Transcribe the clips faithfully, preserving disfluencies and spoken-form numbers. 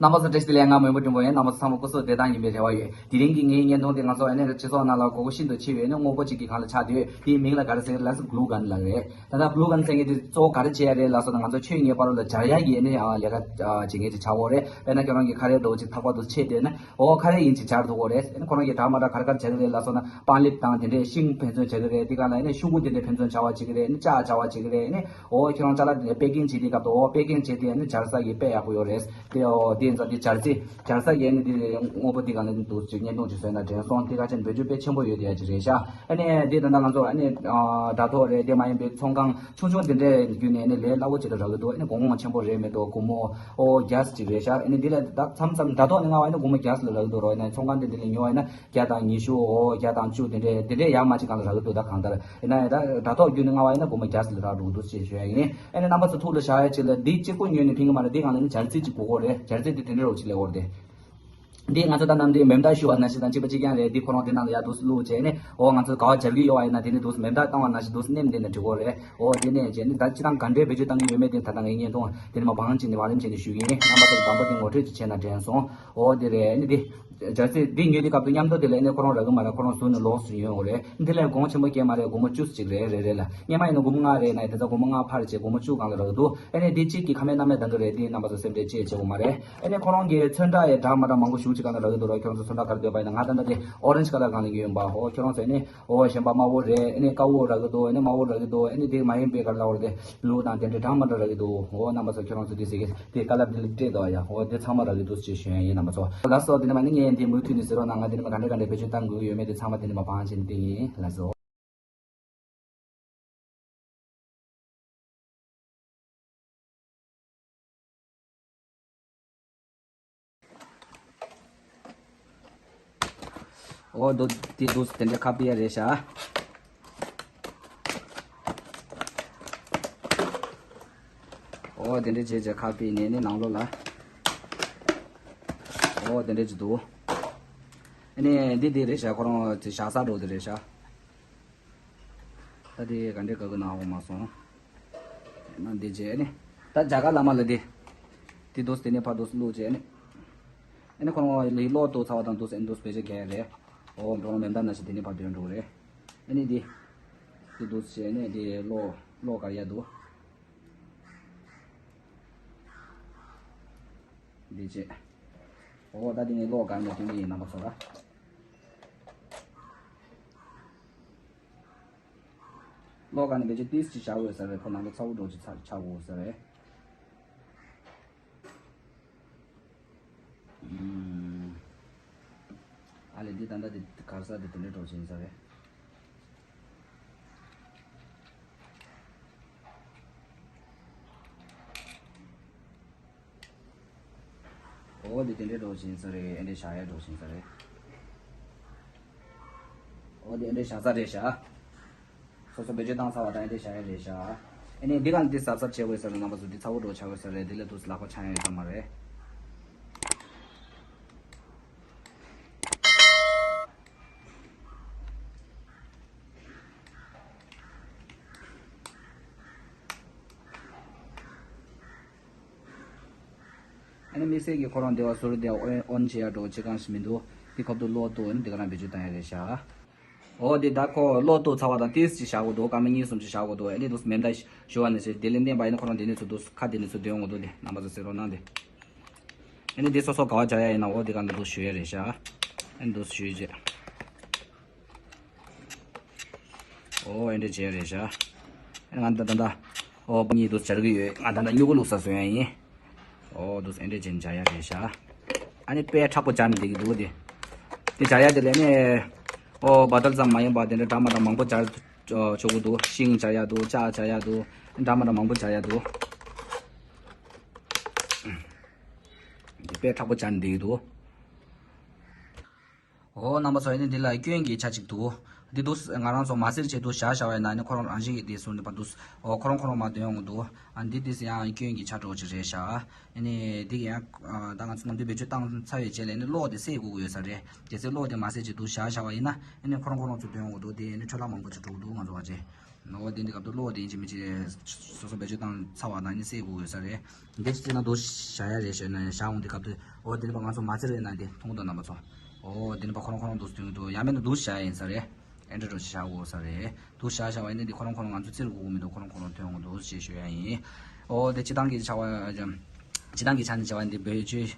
རྣམ་པ་ཚོ་བཀྲ་ཤིས་བདེ་ལེགས། ང་མོན་པོ་སྒྲོན་འབོ་ཡིན། རྣམ་པ་ཚོ་ཚང་མ་སྐུ་གཟུགས་བདེ་ཐང་ཡིན་པའི་རེ་བ་ཡོད། དེ་རིང་གི་ངའི་བརྙན་ཐུང་དེ་ང་ཚོ་ཨ་ནི་སྤྱི་ཚོགས་ནང་ལ་དགོས་མཁོ་ཤིན་ཏུ་ཆེ་བའི་ཨ་ནི་དངོས་པོ་གཅིག་གི་སྒང་ལ་ཆགས་བསྡད་ཡོད། དེའི་མིང་ལ་ག་རེ་ཟེར་ལབ་ན་གླུ་གན་ལབ་རེད། ད་ལྟ་གླུ་གན་ཟེར་མཁན་དེ་གཙོ་བོ་ག་རེ་བྱེད་ཡ་རེད་ལབ་སོང་ན། ང་ཚོ་ཆོས་ཉིད་བར་ལ་སྦྱར་ཡ་གི་ཨ་ནི་ལས་ཀ་བྱེད་མཁན་ཅིག་ཆགས་ཡོད་རེད། དཔེར་ན་ཁྱོད་རང་གི་ཁ་རས་འདྲ་བོ་ཅིག་ཐག་པ་དེ་ཕྱེ་བསྡད་ན། ཨོ་ཁ་རས་ཡིན་ཅིག་སྦྱར་འདུག་གོ་རེད། ཨ་ནི་ཁོ་རང་གི་འདྲ་མ་འདྲ་ག་རེ་ག་རེ་སྦྱར་གི་རེད་ལབ་སོང་ན། པང་ལེབ་དང་དེ་འདྲས་ཤིང་ཕན་ཚུན་སྦྱར་གི་རེད། དེ་ག་ལ་ཨ་ནི་ཤོག་གུ་དེ་འདྲས་ཕན་ཚུན་སྦྱར་བ་བྱེད་ཀྱི་རེད། ཨ་ནི་ལྕགས་སྦྱར་བ་བྱེད་ཀྱི་རེད། ཨ་ནི་ཨོ་ཁྱོད་རང་ཅ་ལག་དེ་འདྲས་པེ་ཀིང་བྱེད་དུས་སྐབས་དུ་ཨོ་པེ་ཀིང་བྱེད་དུས་ཨ་ནི་སྦྱར་ས་གི་དཔེ་ཡག་པོ་ཡོད་རེད། དེ་ཨོ་དེ་ཡིན་ཙང་དེ་སྦྱར་ས་སྦྱར་ས་གི་ཨ་ནི་དེ་དངོས་པོ་དེ་ག་ལ་ཨ་ནི་འདུག་ཅིག་བརྙན་ཐུང་ཅིག་བཟོས་ན་དྲན་སོང་། དེ་ག་ཅན་བེད་སྤྱོད་དཔེ་ཆེན་པོ་ཡོད་དེ་ཡ་ཅིག་རེད་ཤག་ཨ་ནི་དེ་ད་ལྟ་ང་ཚོ་ཨ་ནི་ཨ་དྲ་ཐོག་རེད། དེ་མ་ཡིན་པའི་ཚོང་ཁང་ཆུང་ཆུང་དེ་འདྲས་བརྒྱུད་ནས་ཨ་ནི་ལས་སླ་བོ་ཅིག་ལ་རག་གི་འདུག་ཨ་ནི་སྒོར་མོ་ཆེན་པོ་རེད་མི་འདུག་སྒོར་མོ་ཨོ་བརྒྱ་ཅིག་རེད་ཤག་ཨ་ནི་དེ་ལས་ད་མཚམས་མཚམས་དྲ་ཐོག་ནས་མངགས་པ་ཨ་ནི་སྒོར་མོ་བརྒྱ་ལ་རག་གི་འདུག་རོ། ཨ་ནི་ཚོང་ཁང་དེ་འདི་ལས་ཉོ་བ་ཡིན་ན་བརྒྱ་དང་ཉི་ཤུ་ཨོ་བརྒྱ་དང་བཅུ་དེ་འདྲས་དེ་འདྲས་ཡར་མར་ཅིག་སྒང་ལ་རག་གི་འདུག་ད་གང་ལྟར་ཡིན་ན་ཡང་ད་དྲ་ཐོག་བརྒྱུད་ནས་མངགས་པ་ཡིན་ན་སྒོར་མོ་བརྒྱ་ལ་རག་འགྲོ་གི་འདུག་ཅེས་ཞུ་ཡ་ཡིན། ཨ་ནི་རྣམ་པ་ཚོ་ཐུགས་ལ་བཞག་ཡ་ཅིག་ལ་འདི་གཅིག་པོ་ཉོས་ནས་ཕན་གི་མ་རེད། འདི་སྒང་ལ་ནི་སྦྱར་རྩི་ཅིག་དགོས་གོ་རེད། སྦྱར་རྩི་འདི་དེ་འདྲས་རོ་ཅིག་ལས་འོར་དེ། འདི་ང་ཚོ་ད་ནམ་དེ་མེ་མདའ་གཞུ་བ་ནང་བཞིན་དང་གཅིག་པ་གཅིག་རྐྱང་རེད། འདི་ཁོ་རང་དེ་ནང་ལ་ཡར་འདུག་སེ་བླུགས་བྱས་ནས་ཨོ་ང་ཚོ་ག་བ་སྦྱར་གི་ཡོད་བ་ཡིན་ན་དེ་ནི་འདུག་སེ་མེ་མདའ་བཏང་བ་ནང་བཞིན་འདུག་སེ་མནན་བསྡད་ན་འགྲིག་གོ་རེད། ཨོ་དེ་ནས་བྱས་ནས་ད་སྤྱིར་བཏང་ག་འདྲའི་བེད་སྤྱོད་བཏང་གི་ཡོད་མེད་དེ་ད་ལྟ་ངའི་བརྙན་ཐུང་དེ་ནི་མ་བང་བྱས་ནས་བང་རིམ་བྱས་ནས་ཞུ་གི་ཡིན། རྣམ་པ་ཚོ་དང་པོ་དེ་ངོ་སྤྲོད་ཅིག་བྱས་ན་དྲན་སོང་། ཨོ་དེ་རེད། ཨ་ནི་དེ་སྦྱར་རྩི་འདི་ཉོས་དུས་སྐབས་དུ་མཉམ་དུ་དེ་ལ་ཨ་ནི་ཁོ་རང་རག་གི་མ་རེད། ཁོ་རང་ཟུར་ནས་ལོགས་སུ་ཉོས་ཡོང་གི་རེད། འདི་ལས་གོང་ཆེན་པོ་སྐྱེས་མ་རེད། སྒོར་མོ་བཅུ་ཅིག་རེད། རེད་རེད་ལ་སྔོན་མ་ཡིན་ན་སྒོར་མོ་ལྔ་རེད་ན་དེ་ཚོ་སྒོར་མོ་ལྔ་ཕར་བྱས་སྒོར་མོ་བཅུ་སྒང་ལ་རག་འདུག་ཨ་ནི་འདི་གཅིག་གི་ཁ་མེད་སྣ་མེད་གཏང་གི་རེད། འདི་རྣམ་པ་ཚོ་སེམས་ཁྲལ་ཅི་བྱེད་དགོས་མ་རེད། ཨ་ནི་ཁོ་རང་གི་ཚོན་ཁྲ་ཡི་འདྲ་མ་འདྲ་མང་པོ་ཞེ་ཅིག་སྒང་ལ་རག་གི་འདུག་རོ། ཁྱོད་ཚོ་ཚོན་ཁྲ་ག་རེ་འདོད་པ་ཡིན་ན། ང་ད་ལྟ་དེ་ཨོ་རེན་ཇི་ཁ་ལར་སྒང་ལ་ཉོས་ཡིན་པ། ཧོ་ཁྱོད་རང་ཚོ་ནི་ཨོ་གཞན་པ་དམར་པོ་རེད། ཨ་ནི་དཀར་པོ་རག་གི་འདུག་ཨ་ནི་དམར་པོ་རག་གི་འདུག་ཨ་ནི་དེ་མ་ཡིན་པའི་ག་རེ་ལབ་དགོས་རེད། དེ་ལུག་དང་དེ་འདྲ་འདྲ་མ་འདྲ་རག་གི་འདུག་ཧོ་རྣམ་པ་ཚོ་ཁྱོད་རང་ཚོ་དེ་ཟེར་གི་དེ་ཀ་ལར་དེ་ལ་སྤྲད་འདུག་ཡ། ཧོ་དེ་ཚང་མ་རག་གི་འདུག་ཅེས་ཞུ་ཡ་ཡིན། རྣམ་པ་ཚོ་ལགས་སོ། དེ་ནས་མ་ནི་ངས་འདི་མུ་མཐུད་ནས་ཟེར་རོགས་གནང་། ང་དེ་ནས་མ་ག་འདྲ་ག་འདྲ་བེད་སྤྱོད་བཏང་དགོས་ཀྱི་ཡོད་མེད་དེ་ཚང་མ་དེ་ནས་མ་བང་བྱས་ནས་བསྟན་གི་ཡིན། ལགས་སོ། ཨོ་དོ་དེ་དུས་དེ་འདྲའི་ཁ་ཕྱེ་ཡ་རེད་ཤག་ཨོ་དེ་འདྲའི་བྱས་བྱས་ཁ་ཕྱེ་ནས་ནི་ནང་ལོགས་ལ་ཨོ་དེ་འདྲའི་ཅིག་འདུག་ཨ་ནི་འདི་འདི་རེད་ཤག་ཁོ་རང་དེ་བཞག་ས་འགྲོ་དེ་རེད་ཤག་ད་དེ་ག་འདྲའི་ག་གི་ནང་འོང་མ་སོང་། ན་འདི་བྱས་ནི། ད་རྒྱ་གར་བླ་མ་ལ་འདི། དེ་དུས་དེ་ནས་ཕར་དུ་བླུགས་བྱས་ནི། ཨ་ནི་ཁོ་རང་ལི་གློག་ཏུ་ཚ་བ་དང་དུས་ཨ་ནི་དུས་བེད་སྤྱོད་གལ་རེད། འོ་འགྲོ་མེ་མདའ་ན་ཞིག་དེ་ནས་ཕར་དོན་འགྲོ་རེད། ཨ་ནི་འདི། དེ་དུས་བྱས་ནི་འདི་གློག་གློག་གར་ཡ་འདུག་འདི་བྱས། འོ་ད་དེ་ནས་གློག་གར་ནས་དོན་གྱི་ཡིན་རྣམ་པ་ཚོ་ལ། གློག་ག་ནས་བེད་སྤྱོད་ཏིས་ཅིག་བྱ་དགོས་ས་རེད། ཁོ་ནང་ལ་ཚ་བོ་འགྲོ་ཅིག་ཚ་ཆགས་དགོས་ས་རེད། ཨ་ལས་འདི་ད་ལྟ་འདི་གར་ས་འདི་དེ་འདྲའི་འགྲོ་ཅིག་ཡིན་ས་རེད། འོ་འདི་དེ་འདྲའི་འགྲོ་བཞིན་ས་རེད། ཨེ་འདྲའི་བྱ་ཡ་འགྲོ་བཞིན་ས་རེད། འོ་འདི་ཨེ་འདྲའི་བྱ་ས་རེད་ཤག་སོ་སོ་བེད་སྤྱོད་བཏང་ཚར་བ་དང་ཨེ་འདྲའི་བྱ་ཡ་རེད་ཤག་ཨེ་ནས་འདི་ག་འདི་གཟབ་གཟབ་བྱེད་དགོས་ས་རེད། རྣམ་པ་ཚོ་འདི་ཚ་བོ་འགྲོ་ཆགས་དགོས་ས་རེད། འདི་ལ་དུས་ལག་པ་འཆང་ཡ་ཡོད་མ་རེད། ཨ་ནི་དམིགས་བསལ་གྱི་ཁོ་རང་འདི་བ་ཟུར་དེ་ཨོན་ཨོན་བྱེད་ཡ་འགྲོ་བྱེད་གང་ཞིག་མི་འདུག་དེ་སྐབས་དུ་གློག་ཏུ་ཨ་ནི་འདི་ག་རང་བེད་སྤྱོད་བཏང་ཡ་རེད་ཤག་འོ་དེ་ད་ཁོ་གློག་ཏུ་ཚ་བ་དང་ཏིས་ཅིག་བཞག་དགོས་འདུག་སྐར་མ་གཉིས་གསུམ་ཅིག་བཞག་དགོས་འདུག་ཨ་ནི་དུས་མེ་མདའ་ཞུ་བ་ནས་ཟེར་དེ་ལས་མནན་པ་ཡིན་ན་ཁོ་རང་དེ་ནས་ཚུར་འདུག་ཁ་དེ་ནས་ཚུར་འདོན་དགོས་འདུག་དེ་རྣམ་པ་ཚོ་གསན་རོགས་གནང་དེ། ཨ་ནི་འདི་སོ་སོ་ག་བ་བྱ་ཡ་ཡིན་ན་འོ་དེ་ག་འདི་འདུག་ཞུ་ཡ་རེད་ཤག་ཨ་ནི་འདུག་ཞུ་རྗེས། ཨོ་ཨེ་འདྲ་བྱས་རེད་ཤག་ཨ་ནི་ང་ད་ད་ད། ཨོ་པ་གཉིས་འདུག་སྦྱར་གི་ཡོད། ང་ད་ད་སྨྱུ་གུ་བླུགས་ས་བཟོ་ཡ་ཡིན། ཨོ་འདུག་ཨེ་འདྲ་བྱས་ནས་སྦྱར་ཡ་རེད་ཤག་ཨ་ནི་དཔེ་མཁྲེགས་པོ་སྦྱར་ནས་བསྡད་ཀྱི་འདུག་དེ། དེ་སྦྱར་ཡ་དེ་ལས་ནི། ཨོ་བ་ཏལ་ཙམ་མ་ཡིན་པ་དེ་འདྲ་འདྲ་མ་འདྲ་མང་པོ་སྦྱར་ཆོག་གི་འདུག་ཤིང་སྦྱར་ཡ་འདུག་ལྕགས་སྦྱར་ཡ་འདུག་འདྲ་མ་འདྲ་མང་པོ་སྦྱར་ཡ་འདུག་དེ་དཔེ་མཁྲེགས་པོ་སྦྱར་ནས་བསྡད་ཀྱི་འདུག་ཨོ་རྣམ་པ་ཚོ་ཨ་ནི་འདི་ལ་སྐྱོན་གྱི་ཆ་གཅིག་འདུག་འདི་འདུག་ང་རང་ཚོ་མ་སེར་བྱེད་དུ་བཞག་བཞག་པ་ཡིན་ན་ཨ་ནི་ཁོ་རང་རང་བཞིན་གྱིས་འདི་བཟོ་ནས་པ་འདུག་ཨོ་ཁོ་རང་ཁོ་རང་མར་འདོན་ཡོང་གི་འདུག་ཨ་འདི་འདི་ཡང་སྐྱོན་གྱི་ཆ་འདྲ་བོ་ཅིག་རེད་ཤག་ཨ་ནི་འདི་ཡང་ད་ང་ཚོ་ནམ་དུས་བེད་སྤྱོད་བཏང་ཚར་བའི་རྗེས་ལ་ཨ་ནི་གློག་དེ་སད་དགོས་ཀྱི་ཡོད་ས་རེད། གལ་སྲིད་གློག་དེ་མ་སད་བྱེད་དུ་བཞག་བཞག་པ་ཡིན་ན་ཨ་ནི་ཁོ་རང་ཁོ་རང་ཚོ་འདོན་ཡོང་གི་འདུག་དེ་ཨ་ནི་འཕྲོ་བརླག་མང་པོ་ཅིག་འགྲོ་གི་འདུག་ང་ཚོ་བ་ཅེ། ཨོ་དེ་འདི་སྐབས་དུ་གློག་དེ་ཡིན་གཅིག་མིན་གཅིག་སོ་སོ་བེད་སྤྱོད་བཏང་ཚར་བ་དང་ནི་སེལ་དགོས་ཡོད་ས་རེད། འདི་ཅི་ན་འདུག་བཞག་ཡ་རེད་ཞོད་ན་བཞག་འོང་། དེ་སྐབས་དུ་ཨོ་དེ་འདི་པ་ང་ཚོ་མ་ཚེ་རེད་ན་དེ་མཐོང་དོ་རྣམ་པ་ཚོ། ཨོ་དེ་འདི་པ་ཁོ་རང་ཁོ་རང་འདུག་སྟོན་གྱི་འདུག་ཡང་མིན་ན་འདུག་བཞག་ཡ་ཡིན་ས་རེད། ཨེ་འདྲ་འགྲོ་ཅི་བཞག་དགོས་ས་རེད། འདུག་བཞག་བཞག་པ་ཡིན་ན་འདི་ཁོ་རང་ཁོ་རང་ང་ཚོ་བཙིར་དགོས་མི་འདུག་ཁོ་རང་ཁོ་རང་ཐོན་འོང་འདུག་ཅེས་ཞུ་ཡ་ཡིན། ཨོ་དེ་སྤྱི་བཏང་གི་བྱ་བ་སྤྱི་བཏང་གི་ཆ་ནས་བྱ་བ་འདི་བེད་སྤྱོད།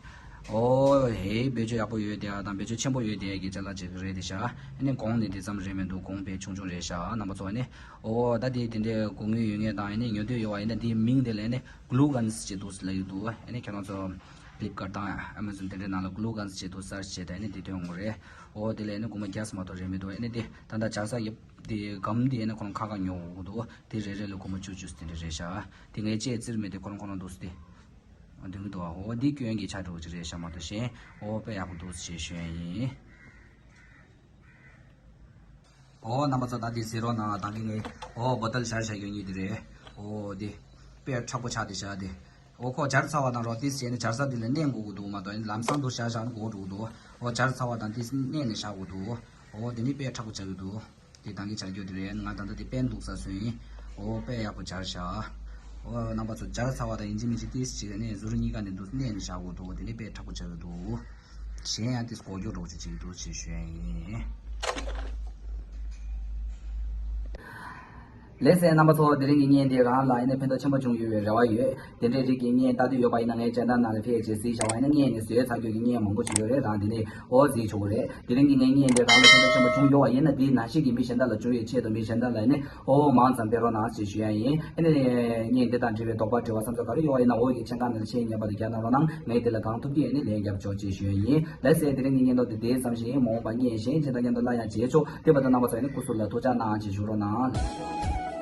ཨོ་ཧེ་བེད་སྤྱོད་ཡག་པོ་ཡོད་དེ་ཡ་དང་བེད་སྤྱོད་ཆེན་པོ་ཡོད་དེ་ཡ་གི་ཅ་ལག་ཅིག་རེད་དེ་ཤག་ཨ་ནི་གོང་ནས་དེ་ཙམ་རེད་མི་འདུག་གོང་དཔེ་ཆུང་ཆུང་རེད་ཤག་རྣམ་པ་ཚོ། ཨ་ནི་ཨོ་ད་དེ་དེ་འདྲའི་དགོས་ངེས་ཡོད་ངེས་དང་ཨ་ནི་ཉོ་འདོད་ཡོད་པ་ཡིན་ན་དེའི་མིང་དེ་ལ་ཨ་ནི་གླུ་གན་ཟེར་འདུག་ལབ་ཡོད་འདུག་ཨ་ནི་ཁྱེད་རང་ཚོ་Flipkart་དང་Amazon་དེ་འདྲའི་ནང་ལ་གླུ་གན་ཟེར་འདུག་search་བྱས་ཏེ་ཨ་ནི་དེ་ཐོན་འོང་རེད། ཨོ་དེ་ལ་ཨ་ནི་སྒོར་མོ་བརྒྱ་ཙམ་མ་གཏོགས་རེད་མི་འདུག་ཨ་ནི་དེ་ད་ལྟ་སྦྱར་ས་ཡོད་དེ་སྒམ་དེ་ཨ་ནི་ཁོ་རང་ཁ་ཁ་ཉོ་དགོས་འདུག་དེ་རེ་རེ་ལ་སྒོར་མོ་བཅུ་བཅུ་དེ་འདྲ་རེད་ཤག་དེ་ངས་ཅེས་བཙིར་མེད་དེ་ཁོ་རང་ཁོ་རང་འདུག་སྟེ། འདུག་འདུག་ཨོ་འདི་སྐྱོན་གྱི་ཆ་འགྲོ་གི་རེད་ཤག་མ་གཏོགས་གཞན་ཨོ་དཔེ་ཡག་པོ་འདུག་ཞེས་ཞུ་ཡ་ཡིན། ཨོ་རྣམ་པ་ཚོ་ད་འདི་ཟེར་རོགས་གནང་། ད་གིན་ངས་ཨོ་བོ་ཏལ་སྦྱར་བཞག་ཡོད་ཉིད་དེ་རེད། ཨོ་འདི་དཔེ་མཁྲེགས་པོ་ཆགས་དེ་ཤག་དེ། ཨོ་ཁོ་སྦྱར་ཚར་བ་དང་རོ་ཏིས་བྱས་ནས་སྦྱར་ས་འདི་ལ་མནན་དགོས་ཀྱི་འདུག་མ་གཏོགས་ལམ་སང་དུ་བཞག་བཞག་ན་དགོས་འགྲོ་གི་འདུག་ཨོ་སྦྱར་ཚར་བ་དང་ཏིས་མནན་ནས་བཞག་དགོས་འདུག་ཨོ་དེ་ནི་དཔེ་མཁྲེགས་པོ་ཆགས་ཀྱི་འདུག་དེ་དང་གི་བྱ་རྒྱུ་དེ་རེད། ང་ད་ལྟ་དེ་པན་འདུག་ས་སོན་ཡིན། ཨོ་དཔེ་ཡག་པོ་སྦྱར་བཞག་ཨོ་རྣམ་པ་ཚོ་སྦྱར་ཚར་བ་དང་ཡིན་གཅིག་མིན་གཅིག་ཏིས་བྱས་ནས་ཟུར་གཉིས་ཀ་ནས་འདུག་མནན་ནས་བཞག་དགོས་འདུག་དེ་ནི་དཔེ་མཁྲེགས་པོ་ཆགས་ཀྱི་འདུག་གཞན་ཡང་ཏིས་གོ་རྒྱུ་འགྲོ་ཆུ་ཅིག་འདུག་ཅེས་ཞུ་ཡ་ཡིན། ལགས་སོ་རྣམ་པ་ཚོ། དེ་རིང་གི་བརྙན་དེ་རང་ལ་ཡིན་ན་ཕན་ཐོགས་ཆེན་པོ་བྱུང་ཡོད་པའི་རེ་བ་ཡོད། དེ་འདྲའི་རིགས་ཀྱི་བརྙན་ལྟ་འདོད་ཡོད་པ་ཡིན་ན་ངའི་ཅན་ནལ་ནང་ལ་ཕེབས་བྱས་གཟིགས་བྱ་བ་ཡིན་ན་བརྙན་ནི་བཟོས་ཚར་རྒྱུ་གི་བརྙན་མང་པོ་ཞིག་ཡོད་རེད། རང་དེ་ནས་ཨོ་གཟིགས་ཆོག་གི་རེད། དེ་རིང་གི་ངའི་བརྙན་དེ་རང་ལ་ཕན་ཐོགས་ཆེན་པོ་བྱུང་ཡོད་པ་ཡིན་ན་དེའི་ནང་བཞིན་གྱི་མི་གཞན་དག་ལ་བྱུང་བའི་ཆེད་དུ་མི་གཞན་དག་ལ་ནི་ཨོ་མང་ཙམ་སྤེལ་རོགས་གནང་ཞེས་ཞུ་ཡ་ཡིན། ཨ་ནི་བརྙན་དེ་དང་འབྲེལ་བའི་དོགས་པ་དྲི་བ་བསམ་ཚུལ་ག་རེ་ཡོད་པ་ཡིན་ན་འོག་གི་མཆན་ཁང་ནང་ལ་ཤེས་ཉན་པ་དང་རྒྱག་གནང་རོགས་གནང་། ངས་དེ་ལ་གང་ཐུབ་ཀྱིས་ཨ་ནི་ལན་རྒྱབ་ཆོག་ཅེས་ཞུ་ཡ་ཡིན། ལགས་སོ། དེ་རིང་གི་བརྙན་ཐུང་དེ་དེ་ཙམ་ཞིག་ཡིན། མ་འོངས་པ་བརྙན་གཞན་ཅི་དང་མཉམ་དུ་སླར་ཡང་མཇལ་ཆོག་དེ་བར་དུ་རྣམ་པ་ཚོ་ནི་སྐུ་གཟུགས་ལ་ཐུགས་ཅག་གནང་ཅེས་ཞུ་རོགས་གནང་།